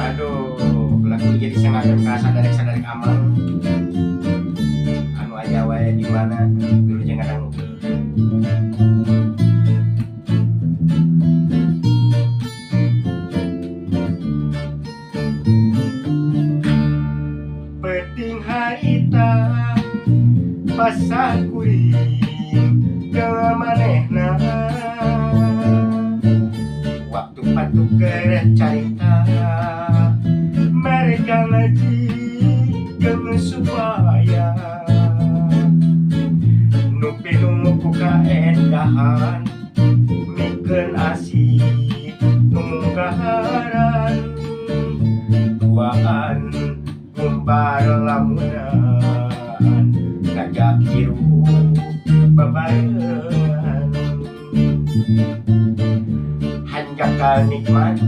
Aduh, lagu jadi sengaja ka saderek-saderek amang anu aya wae di mana wilujeng ngadangukeun. Peuting harita pasah kuring jeung manehna, waktu patuker carita mereka ngaji jeung supaya nu pinuh ku kaendahan mikeun asih nu munggaran duaan ngumbar lamunan ngajak hirup babarengan hanjakal nikmat.